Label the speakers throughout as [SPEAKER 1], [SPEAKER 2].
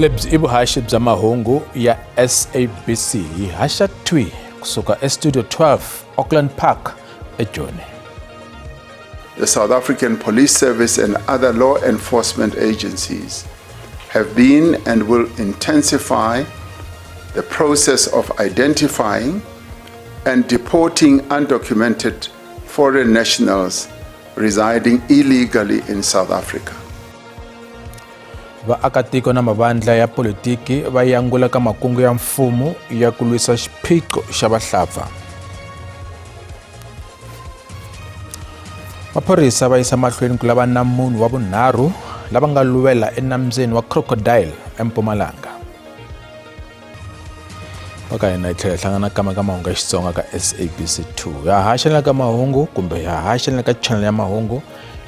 [SPEAKER 1] Lebyi i vuhaxi bya mahungu ya SABC hi haxa thwi kusuka eStudio 12 Auckland Park eJoni.
[SPEAKER 2] The South African Police Service and other law enforcement agencies have been and will intensify the process of identifying and deporting undocumented foreign nationals residing illegally in South Africa.
[SPEAKER 1] Vaakatiko na mavandla ya politiki va yangula ka makungu ya mfumo ya ku lwisa xiphiqo xa vahlapfa. Maphorisa va yisa mahlweni ku lava na munhu wa vunharhu lava nga luvela enambyeni wa Crocodile eMpumalanga. Va ka hina hi tlhela hi hlangana kambe ka mahungu ya Xitsonga ka SABC 2. Ya ha xanela ka mahungu kumbe ya ha xanela ka channel ya mahungu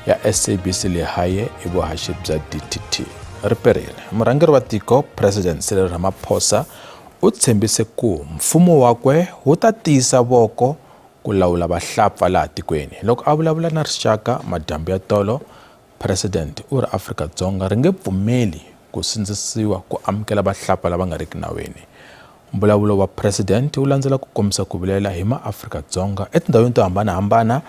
[SPEAKER 1] ya SABC Lehaye i vuhaxi bya DTT. Riperile. Murhangeri wa tiko President Cyril Ramaphosa u tshembise ku mfumo wakwe wu ta tiyisa voko ku lawula vahlapfa laha tikweni. Loko a vulavula na rixaka madyambu ya tolo, President u ri Afrika-Dzonga ri nge pfumeli ku sindzisiwa ku amukela vahlapfa lava nga riki nawini. Mbulavulo wa President wu landzela ku kombisa ku vilela hi maAfrika-Dzonga etindhawini to hambanahambana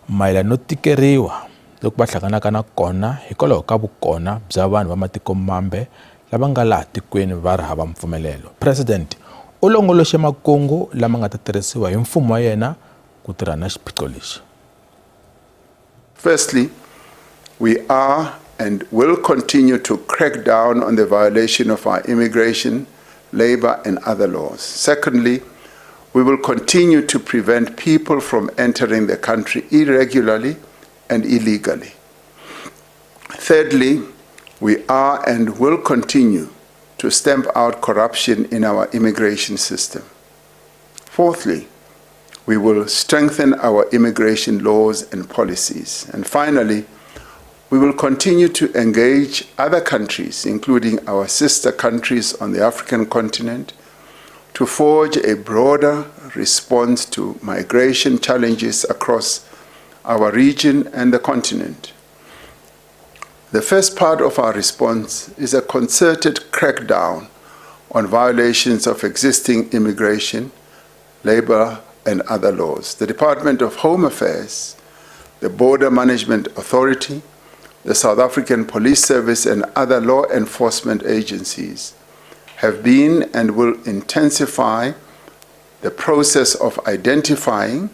[SPEAKER 1] mayelana no tikeriwa loku va hlanganaka na kona hikwalaho ka vukona bya vanhu va matiko mambe lava nga laha tikweni va ri hava mpfumelelo. President u longoloxe makungu lama nga ta tirhisiwa hi mfumo wa yena ku tirhana na xiphiqo lexi.
[SPEAKER 2] Firstly, we are and will continue to crack down on the violation of our immigration, labor and other laws. Secondly, we will continue to prevent people from entering the country irregularly and illegally. Thirdly, we are and will continue to stamp out corruption in our immigration system. Fourthly, we will strengthen our immigration laws and policies. And finally, we will continue to engage other countries, including our sister countries on the African continent, to forge a broader response to migration challenges across our region and the continent. The first part of our response is a concerted crackdown on violations of existing immigration, labor, and other laws. The Department of Home Affairs, the Border Management Authority, the South African Police Service, and other law enforcement agencies have been and will intensify the process of identifying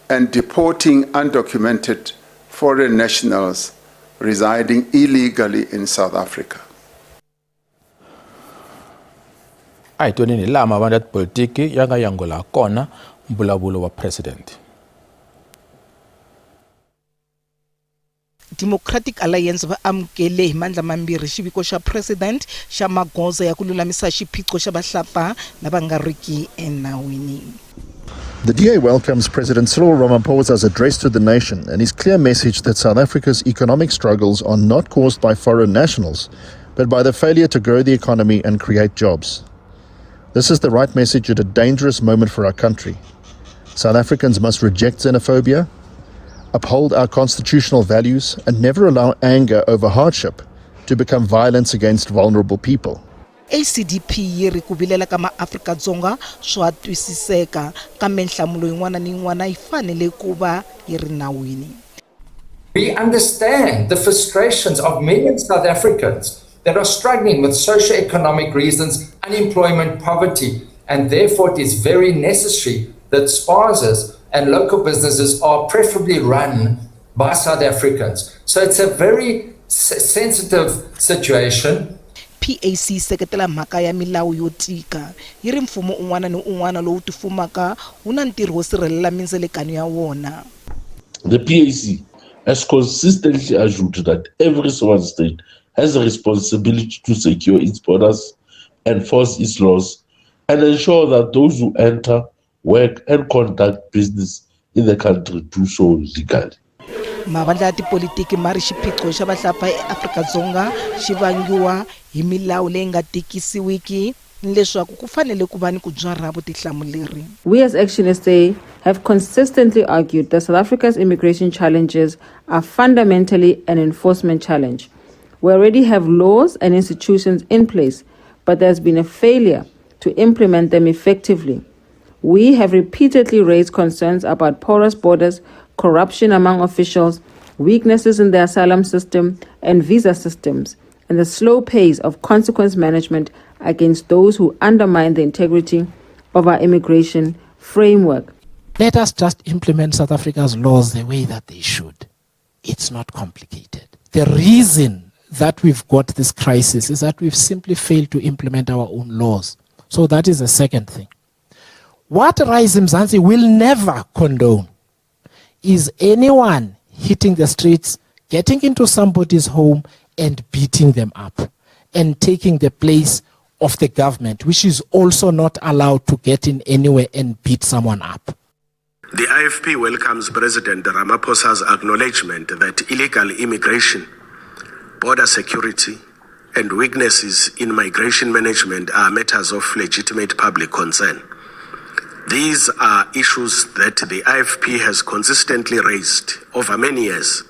[SPEAKER 2] and deporting undocumented foreign nationals residing illegally in South Africa.
[SPEAKER 1] A hi twaneni hi laha mavandla ya tipolitiki ya nga yangula kona mbulavulo wa president.
[SPEAKER 3] Democratic Alliance va amukele hi mandla mambirhi xiviko xa President xa magoza ya ku lulamisa xiphiqo xa vahlapfa lava nga riki enawini.
[SPEAKER 4] The DA welcomes President Cyril Ramaphosa's address to the nation and his clear message that South Africa's economic struggles are not caused by foreign nationals, but by the failure to grow the economy and create jobs. This is the right message at a dangerous moment for our country. South Africans must reject xenophobia, uphold our constitutional values, and never allow anger over hardship to become violence against vulnerable people.
[SPEAKER 3] ACDP yi ri ku vilela ka maAfrika-Dzonga swa twisiseka, kambe nhlamulo yin'wana ni yin'wana yi fanele ku va yi ri nawini.
[SPEAKER 5] We understand the frustrations of million South Africans that are struggling with socio-economic reasons, unemployment, poverty, and therefore it is very necessary that spazas and local businesses are preferably run by South Africans. So it's a very sensitive situation.
[SPEAKER 3] PAC yi seketela mhaka ya milawu yo tika. Yi ri mfumo un'wana ni un'wana lowu tifumaka wu na ntirho wo sirhelela mindzelekano ya wona.
[SPEAKER 6] The PAC has consistently argued that every sovereign state has a responsibility to secure its borders, enforce its laws, and ensure that those who enter, work, and conduct business in the country do so legally.
[SPEAKER 3] Mavandla ya tipolitiki ma ri xiphiqo xa vahlapfa eAfrika-Dzonga xi vangiwa hi milawu leyi nga tikisiwiki ni leswaku ku fanele ku va ni ku byarha vutihlamuleri.
[SPEAKER 7] We as ActionSA have consistently argued that South Africa's immigration challenges are fundamentally an enforcement challenge. We already have laws and institutions in place, but there's been a failure to implement them effectively. We have repeatedly raised concerns about porous borders, corruption among officials, weaknesses in the asylum system and visa systems, and the slow pace of consequence management against those who undermine the integrity of our immigration framework.
[SPEAKER 8] Let us just implement South Africa's laws the way that they should. It's not complicated. The reason that we've got this crisis is that we've simply failed to implement our own laws. So that is the second thing. What Rise Mzansi will never condone is anyone hitting the streets, getting into somebody's home and beating them up and taking the place of the government, which is also not allowed to get in anywhere and beat someone up.
[SPEAKER 9] The IFP welcomes President Ramaphosa's acknowledgement that illegal immigration, border security, and weaknesses in migration management are matters of legitimate public concern. These are issues that the IFP has consistently raised over many years,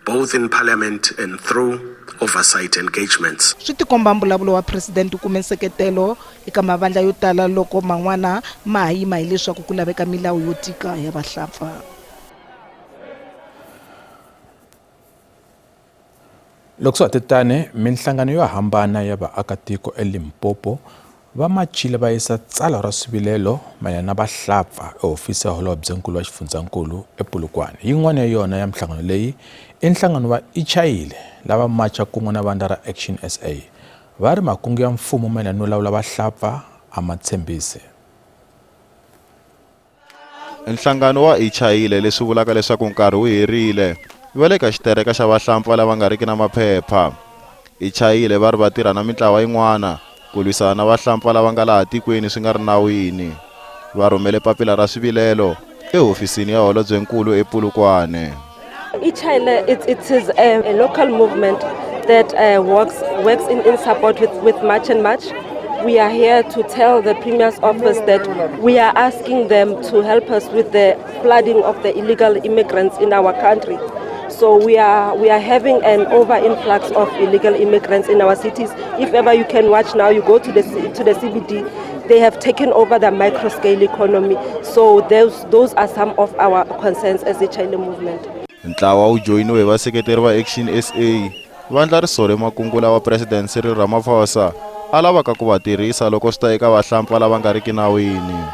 [SPEAKER 9] both in Parliament and through oversight engagements.
[SPEAKER 3] Swi tikomba mbulavulo wa president wu kume nseketelo eka mavandla yo tala loko man'wana ma ha yima hileswaku ku laveka milawu yo tika ya vahlapfa.
[SPEAKER 1] Loko swa ha titane, minhlangano yo hambana ya vaakatiko eLimpopo va machile va yisa tsalwa ra swivilelo mayelana na vahlapfa ehofisi ya holobyenkulu wa xifundzankulu ePolokwane. Yin'wana ya yona ya minhlangano leyi i nhlangano wa Ichayile lava macha kun'we na vandla ra Action SA. Va ri makungu ya mfumo mayelana no lawula vahlapfa a ma tshembisi.
[SPEAKER 10] Nhlangano wa Ichayile, leswi vulaka leswaku nkarhi wu herile, va le ka xitereka xa vahlampfa lava nga riki na maphepha. Ichayile va ri va tirha na mintlawa yin'wana ku lwisana na vahlampfa lava nga laha tikweni swi nga ri nawini. Va rhumele papila ra swivilelo ehofisini ya holobyenkulu ePolokwane.
[SPEAKER 11] Ichayile, it is a local movement that works in support with March and March. We are here to tell the Premier's office that we are asking them to help us with the flooding of the illegal immigrants in our country. So we are having an over influx of illegal immigrants in our cities. If ever you can watch now, you go to the CBD, they have taken over the micro scale economy. So those are some of our concerns as a China movement.
[SPEAKER 10] Ntlawa wu joyiniwe hi vaseketeri va Action SA. Vandla ri sole makungu lawa President Cyril Ramaphosa a lavaka ku va tirhisa loko swi ta eka vahlampfa lava nga riki nawini.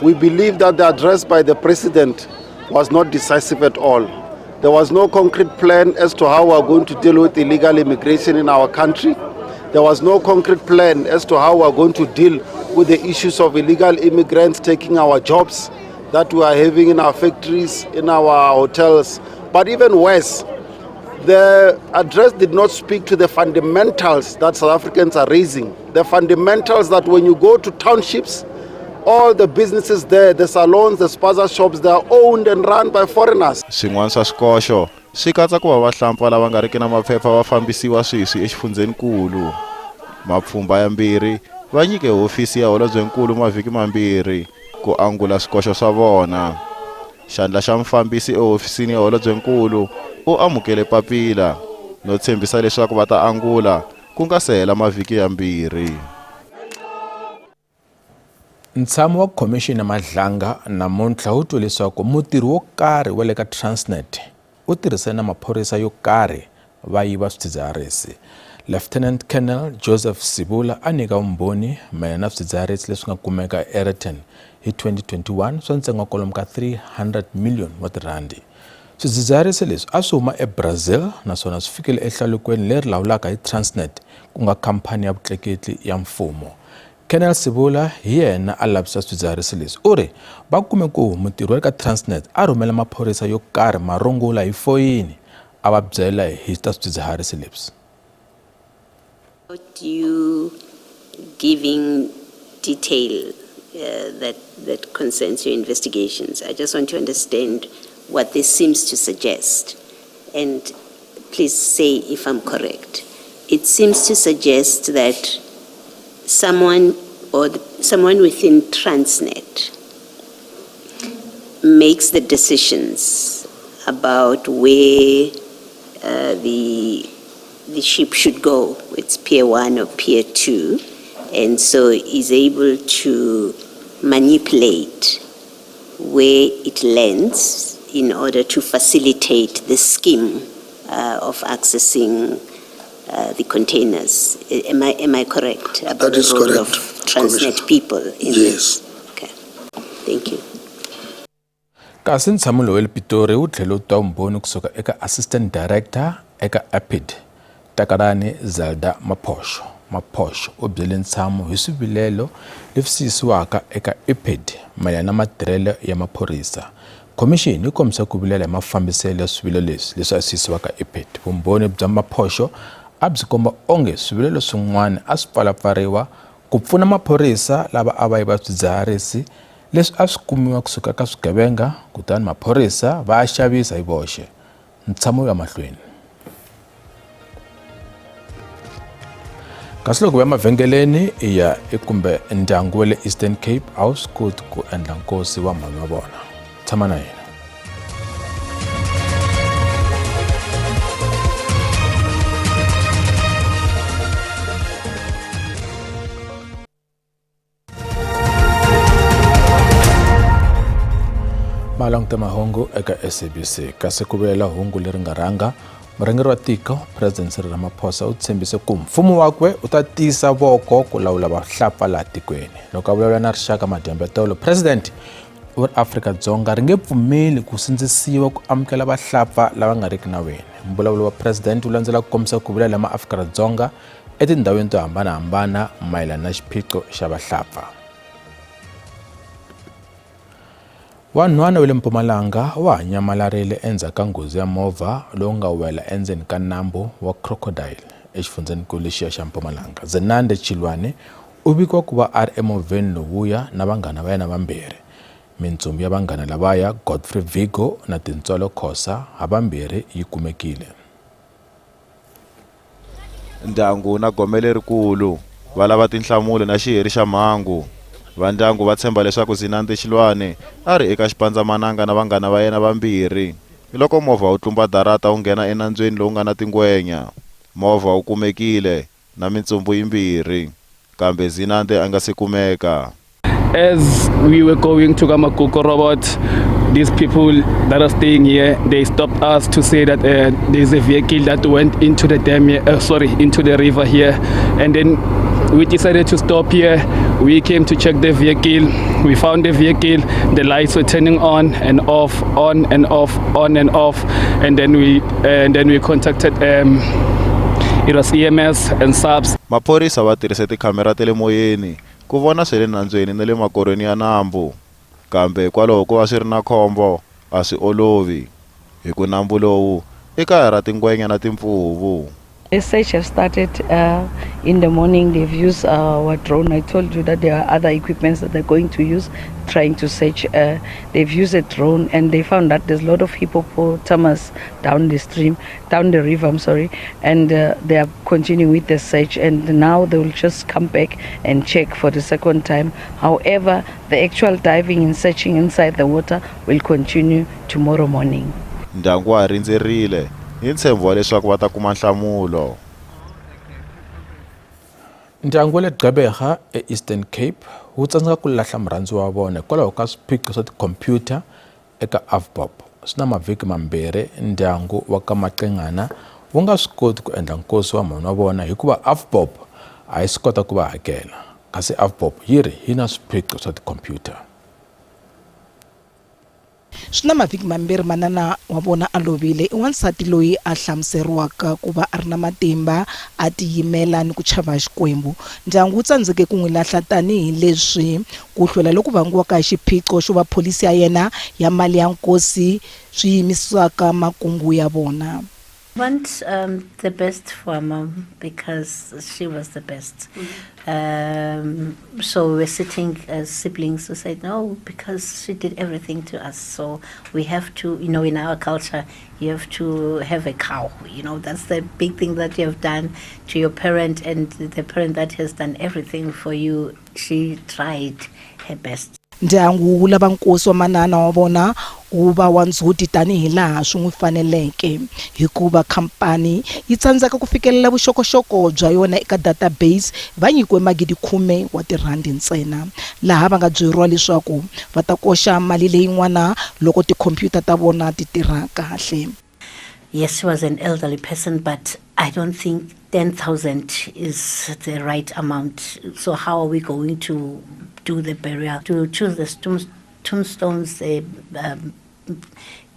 [SPEAKER 12] We believe that the address by the president was not decisive at all. There was no concrete plan as to how we are going to deal with illegal immigration in our country. There was no concrete plan as to how we are going to deal with the issues of illegal immigrants taking our jobs that we are having in our factories, in our hotels. But even worse, the address did not speak to the fundamentals that South Africans are raising. The fundamentals that when you go to townships, all the businesses there, the salons, the spaza shops, they are owned and run by foreigners.
[SPEAKER 10] Swin'wana swa swikoxo swi katsa ku va vahlampfa lava nga riki na maphepha va fambisiwa sweswi exifundzhenikulu. Mapfhumba yambirhi va nyike hofisi ya holobyenkulu mavhiki mambirhi ku angula swikoxo swa vona. Xandla xa mufambisi ehofisini ya holobyenkulu u amukele papila no tshembisa leswaku va ta angula ku nga se hela mavhiki yambirhi.
[SPEAKER 1] Ntshamo wa Khomixini ya Madlanga namuntlha wu twe leswaku mutirhi wo karhi wa le ka Transnet u tirhisane na maphorisa yo karhi va yiva swidzidziharisi. Lieutenant Colonel Joseph Sibula a nyika vumbhoni mayelana na swidzidziharisi leswi nga kumeka eAeroton hi 2021 swa ntsengo wa kwalomu ka 300 million wa tirhandi. Swidzidziharisi leswi a swi huma eBrazil naswona swi fikile ehlalukweni leri lawulaka hi Transnet ku nga khampani ya vutleketli ya mfumo. Colonel Sibula hi yena a lavisisa swidzidziharisi leswi. U ri va kume ku mutirhi wa le ka Transnet a rhumela maphorisa yo karhi marungula hi foyini a va byela hi ta swidzidziharisi leswi.
[SPEAKER 13] You giving detail that concerns your investigations. I just want to understand what this seems to suggest. And please say if I'm correct. It seems to suggest that someone within Transnet makes the decisions about where the the ship should go. It's pier 1 or pier 2. And so is able to manipulate where it lands in order to facilitate the scheme of accessing the containers. Am I correct about
[SPEAKER 14] That is
[SPEAKER 13] the role
[SPEAKER 14] correct,
[SPEAKER 13] of Transnet people? In
[SPEAKER 14] Yes.
[SPEAKER 13] This? Okay. Thank you.
[SPEAKER 1] Kasi ntshamo lowu wa le Pitori wu tlhele wu twa vumbhoni kusuka eka Assistant Director eka IPID, Takalani Zelda Maphosho. Maphosho u byele ntshamo hi swivilelo leswi siyisiwaka eka IPID mayelana na matirhelo ya maphorisa. Khomixini yi kombisa ku vilela hi mafambiselo ya swivilelo leswi leswi a swi yisiwaka IPID. Vumbhoni bya Maphosho a byi komba onge swivilelo swin'wana a swi pfalapfariwa ku pfuna maphorisa lava a va yiva swidzidziharisi leswi a swi kumiwa kusuka ka swigevenga kutani maphorisa va ya xavisa hi voxe. Ntshamo wu ya mahlweni. Kasi loko va mavhengeleni ya kumbe ndyangu wa le Eastern Cape a wu swi koti ku endla nkosi wa mhani wa vona. Tshama na hina. Ma languta mahungu eka SABC kasi ku vulela hungu leri nga rhanga murhangeri wa tiko President Cyril Ramaphosa u tshembise ku mfumo wakwe u ta tiyisa voko ku lawula vahlapfa laha tikweni. Loko a vulavula na rixaka madyambu ya tolo, President u ri Afrika-Dzonga ri nge pfumeli ku sindzisiwa ku amukela vahlapfa lava nga riki nawini. Mbulavulo wa President wu landzela ku kombisa ku vilela maAfrika-Dzonga etindhawini to hambanahambana mayelana na xiphiqo xa vahlapfa. Wanhwana wa le Mpumalanga wa ha nyamalarile endzhaku ka nghozi ya movha lowu nga wela endzeni ka nambu wa Crocodile exifundzhenikulu lexiya xa Mpumalanga. Zenande Chilwane u vikiwa ku va a ri emovheni lowuya na vanghana va yena vambirhi. Mintsumbu ya vanghana lavaya, Godfrey Vigo na Tintswalo Khosa, havambirhi yi kumekile.
[SPEAKER 10] Ndyangu wu na gome lerikulu. Va lava tinhlamulo na xiheri xa mhangu. Va ndyangu va tshemba leswaku Zinande Xilwane a ri eka xipandzamananga na vanghana va yena vambirhi loko movha wu tlumba darata wu nghena enambyeni lowu nga na tingwenya. Movha wu kumekile na mintsumbu yimbirhi, kambe Zinande a nga si kumeka.
[SPEAKER 15] As we were going to Kamagugu Robot, these people that are staying here, they stopped us to say that there's a vehicle that went into the dam here, sorry, into the river here. And then we decided to stop here. We came to check the vehicle. We found the vehicle. The lights were turning on and off, on and off, on and off. And then we contacted, it was EMS and SAPS.
[SPEAKER 10] Maphorisa va tirhise tikhamera ta le moyeni ku vona swa le nambyeni na le makorhweni ya nambu. Kambe hikwalaho ko va swi ri na khombo, a swi olovi. Hi ku nambu lowu i kaya ra tingwenya na timpfuvu.
[SPEAKER 16] The search has started in the morning. They've used our drone. I told you that there are other equipments that they're going to use trying to search. They've used a drone and they found that there's a lot of hippopotamus down the stream, down the river, I'm sorry, and they are continuing with the search, and now they will just come back and check for the second time. However, the actual diving and searching inside the water will continue tomorrow morning.
[SPEAKER 10] Ndyangu wa ha rindzerile hi ntshembo wa leswaku va ta kuma nhlamulo.
[SPEAKER 1] Ndyangu wa le Gqeberha eEastern Cape wu tsandzeka ku lahla murhandziwa wa vona hikwalaho ka swiphiqo swa tikhomphyuta eka AVBOB. Swi na mavhiki mambirhi ndyangu wa ka Maqingana wu nga swi koti ku endla nkosi wa mhani wa vona hikuva AVBOB a yi swi kota ku va hakela. Kasi AVBOB yi ri yi na swiphiqo swa tikhomphyuta.
[SPEAKER 3] Swi na mavhiki mambirhi manana wa vona a lovile. I wansati loyi a hlamuseriwaka ku va a ri na matimba, a tiyimela ni ku chava Xikwembu. Ndyangu wu tsandzeke ku n'wi lahla tanihi leswi ku hlwela loku vangiwaka hi xiphiqo xo va pholisi ya yena ya mali ya nkosi swi yimisaka makungu ya vona.
[SPEAKER 17] Want the best for our mom because she was the best. So we were sitting as siblings who said, no, because she did everything to us. So we have to, you know, in our culture, you have to have a cow. You know, that's the big thing that you have done to your parent, and the parent that has done everything for you, she tried her best.
[SPEAKER 3] Ndyangu wu lava nkosi wa manana wa vona wu va wa ndzhuti tanihi laha swi n'wi faneleke. Hikuva khampani yi tsandzeka ku fikelela vuxokoxoko bya yona eka database, va nyikiwe magidi-khume wa tirhandi ntsena, laha va nga byeriwa leswaku va ta koxa mali leyin'wana loko tikhompyuta ta vona ti tirha kahle.
[SPEAKER 17] Yes, she was an elderly person, but I don't think 10,000 is the right amount. So how are we going to do the burial? To choose the tombstones, the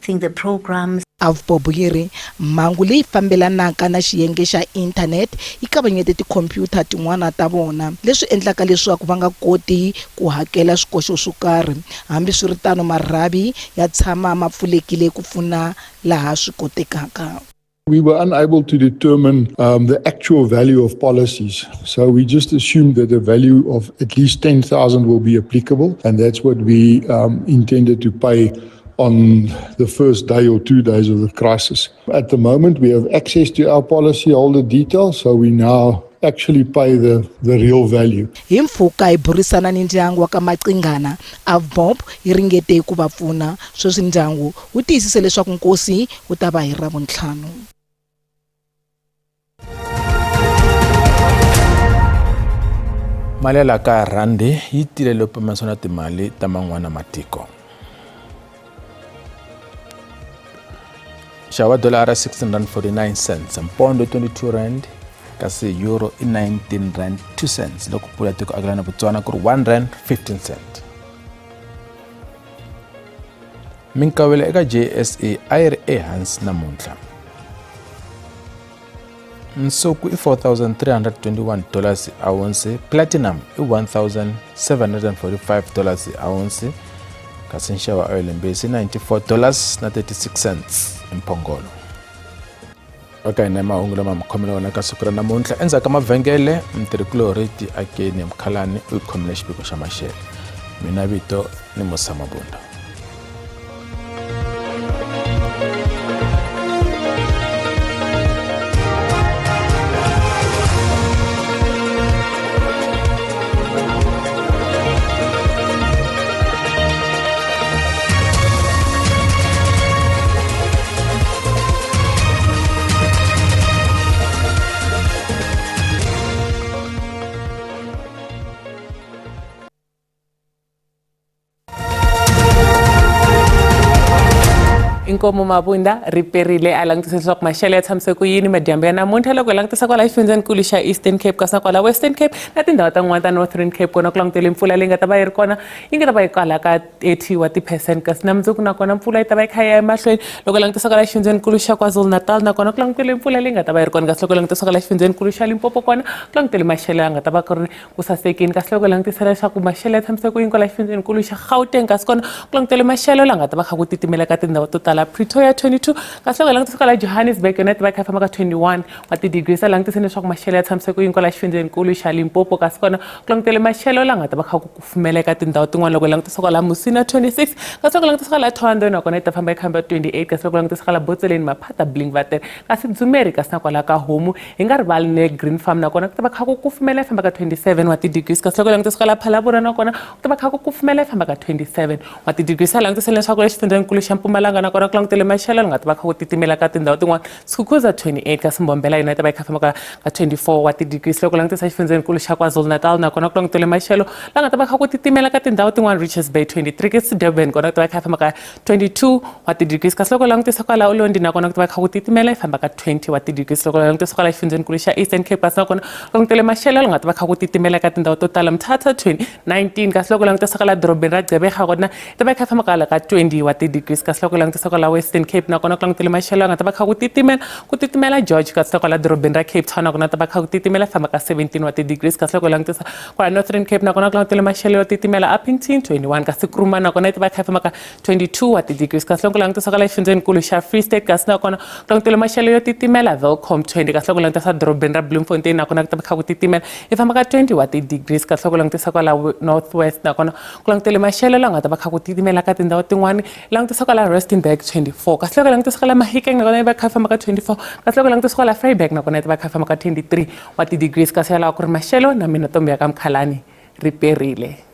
[SPEAKER 17] think the programs.
[SPEAKER 3] AVBOB yi ri, Mhangu leyi fambelanaka na xiyenge xa inthanete yi kavanyete tikhompyuta tin'wana ta vona, leswi endlaka leswaku va nga koti ku hakela swikoxo swo karhi. Hambiswiritano, marhavi ya tshama ma pfulekile ku pfuna laha swi kotekaka.
[SPEAKER 14] We were unable to determine the actual value of policies. So we just assumed that a value of at least 10,000 will be applicable. And that's what we intended to pay on the first day or 2 days of the crisis. At the moment, we have access to our policyholder details, so we now actually pay the real value.
[SPEAKER 3] Hi mpfhuka hi burisana ni ndyangu wa ka Macingana, AVBOB yi ringete ku va pfuna. Sweswi ndyangu wu tiyisise leswaku nkosi wu ta va hi Ravuntlhanu.
[SPEAKER 1] Mali ya la ka rhandi yi tile loko pimanisiwa na timali ta man'wana matiko. Nxavo wa dolara 16 rand 49 cents, mpondo 22 rand, kasi euro i 19 rand 2 cents, loko pula tiko akelana na Botswana ku ri 1 rand 15 cent. Minkavelo eka JSE a yi ri ehansi namuntlha. Nsuku i 4321 dollars hi ounce, platinum i 1745 dollars hi ounce, kasi nxavo wa oil mbisi i 94 dollars na 36 cents hi mphongolo. Eka hina mahungu lama mi khomele wona ka siku ra namuntlha, endzhaku ka mavhengele, mutirhikulorhi ti akeni Mukhalani u yi khomile xiviko xa maxelo. Mina vito ni Musa Mabunda.
[SPEAKER 18] Inkomu Mabunda ri perile a langutisa leswaku maxelo ya tshamise ku yini madyambu ya namuntlha. Loko hi langutisa kwala xifundzenikulu xa Eastern Cape, kasi na kwala Western Cape na tindhawu ta n'wana ta Northern Cape, kona ku langutele mpfula leyi nga ta va yi ri kona, yi nga ta va yi kwala ka 30 wa ti-percent, kasi na mundzuku nakona mpfula yi ta va yi kha yi ya emahlweni. Loko hi langutisa kwala xifundzenikulu xa KwaZulu-Natal, nakona ku langutele mpfula leyi nga ta va yi ri kona, kasi loko hi langutisa kwala xifundzenikulu xa Limpopo, kona ku langutele maxelo ya nga ta va ku ri ku sasekini. Kasi loko hi langutisa leswaku maxelo ya tshamise ku yini kwala xifundzenikulu xa Gauteng, kasi kona ku langutele maxelo la nga ta va kha ku titimela ka tindhawu to tala, Pretoria 22, kasi loko hi langutisa kwala Johannesburg, yona yi ta va yi kha yi famba ka 21 wa ti-degrees. A langutiseni leswaku maxelo ya tshamise ku yini kwala xifundzenikulu xa Limpopo, kasi kona ku langutele maxelo la nga ta va kha ku kufumela eka tindhawu tin'wana. Loko hi langutisa kwala Musina 26, kasi loko hi langutisa kwala Thohoyandou, nakona yi ta famba yi khamba 28, kasi loko hi langutisa kwala Botseleni, Maphata, Blinkwater, kasi Dzumeri, kasi na kwala ka Homu, hi nga rivali ne Green Farm, nakona ku ta va kha ku kufumela, yi famba ka 27 wa ti-degrees, kasi loko hi langutisa kwala Phalaborwa, nakona ku ta va kha ku kufumela, yi famba ka 27 wa ti-degrees. A langutiseni leswaku exifundzhenikulu xa Mpumalanga, nakona ku langutele maxelo la nga ta va kha ku titimela ka tindhawu tin'wana, Skukuza 28, kasi Mbombela yona yi ta va yi kha famba ka 24 wa ti-degrees. Loko langutisa xifundzenikulu xa KwaZulu-Natal, nakona ku langutele maxelo la nga ta va kha ku titimela ka tindhawu tin'wana, Richards Bay 23, kasi Durban kona ku ta va kha famba ka 22 wa ti-degrees, kasi loko langutisa kwala Ulundi, nakona ku ta va kha ku titimela, yi famba ka 20 wa ti-degrees. Loko langutisa kwala xifundzenikulu xa Eastern Cape, kasi nakona ku langutele maxelo la nga ta va kha ku titimela ka tindhawu to tala, Mthatha 20 19, kasi loko langutisa kwala dorobeni ra Gqeberha, kona yi ta va yi kha famba kwala ka 20 wa ti-degrees, kasi loko langutisa kwala Western Cape, nakona ku langutele maxelo ya nga ta va kha ku titimela, ku titimela George, kasi kwala dorobeni ra Cape Town, nakona ta va kha ku titimela, famba ka 17 wa ti-degrees, kasi loko langutisa kwala Northern Cape, nakona ku langutele maxelo yo titimela, Upington 21, kasi Krooma nakona yi ta va kha yi famba ka 22 wa ti-degrees, kasi loko langutisa kwala xifundzenikulu xa Free State, kasi nakona ku langutele maxelo yo titimela, Welkom 20, kasi loko langutisa dorobeni ra Bloemfontein, nakona ku ta va kha ku titimela, yi famba ka 20 wa ti-degrees, kasi loko langutisa kwala North West, nakona ku langutele maxelo la nga ta va kha ku titimela ka tindhawu tin'wani, langutisa kwala Rustenburg 24, kasi loko langutisa kwala Mahikeng, nakona yi va kha yi famba ka 24, kasi loko langutisa kwala Vryburg, nakona yi ta va kha yi famba ka 23 wa ti-degrees. Kasi yalawa ku ri maxelo na mina Ntombi ya ka Mukhalani, ri perile.